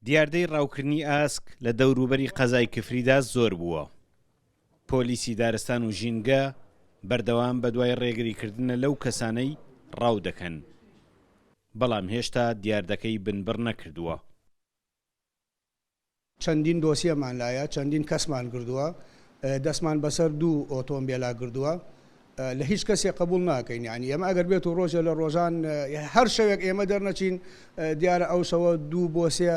دیاردەی ڕاوکردنی ئاسک لە دەوروبەری قەزای کفریدا زۆر بووە. پۆلیسی دارستان و ژینگە بەردەوام بەدوای ڕێگریکردنە لەو کەسانەی ڕاو دەکەن، بەڵام هێشتا دیاردەکەی بنبڕ نەکردووە. چەندین دۆسیەمان لایە، چەندین کەسمان گردووە، دەستمان بەسەر دوو ئۆتۆمبێلا گردووە، لە هیچ کەسێک قبوڵ ناکەین، یانی ئێمە ئەگەر بێت و ڕۆژێ لە ڕۆژان هەر شەوێک ئێمە دەرنەچین دیارە ئەو شەوە دوو بۆ سێ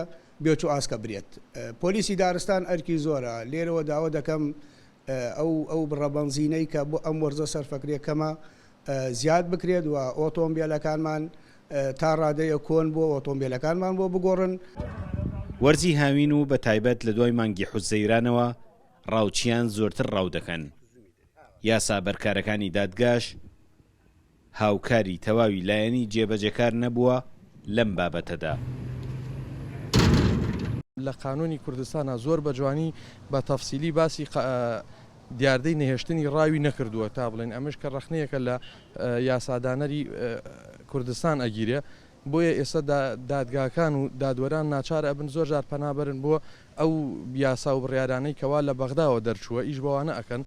بێچوو ئاسکە برێت. پۆلیسی دارستان ئەرکی زۆرە، لێرەوە داوا دەکەم ئەو ئەو بڕە بەنزینەی کە بۆ ئەم وەرزە سەرفەکرێ کەمە زیاد بکرێت و ئۆتۆمبێلەکانمان تا ڕادەیەک کۆن بووە ئۆتۆمبێلەکانمان بۆ بگۆڕن. وەرزی هاوین و بەتایبەت لە دوای مانگی حوزەیرانەوە ڕاوچیان زۆرتر ڕاو دەکەن، یاسا بەرکارەکانی دادگاش هاوکاری تەواوی لایەنی جێبەجێکار نەبووە لەم بابەتەدا. لە قانوونی کوردستانا زۆر بە جوانی بە تەفسیلی باسی دیاردەی نەهێشتنی ڕاوی نەکردووە تا بڵێین ئەمەش کە ڕەخنەیەکە لە یاسادانەری کوردستان ئەگیرێ بۆیە ئێستا دادگاکان و دادوەران ناچار ئەبن زۆر جار پەنا بەرن بۆ ئەو یاسا و بڕیارانەی کەوا لە بەغداوە دەرچووە ئیش بەوانە ئەکەن.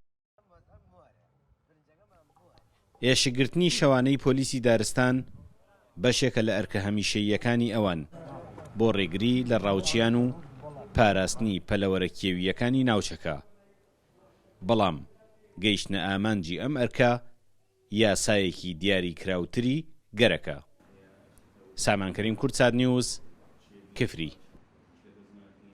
ئێشکگرتنی شەوانەی پۆلیسی دارستان بەشێکە لە ئەرکە هەمیشەییەکانی ئەوان بۆ ڕێگری لە ڕاوچیان و پاراستنی پەلەوەرە کێوییەکانی ناوچەکە، بەڵام گەیشتنە ئامانجی ئەم ئەرکە یاسایەکی دیاریکراوتری گەرەکە. سامان کەریم کوردسات نیوز، کفری.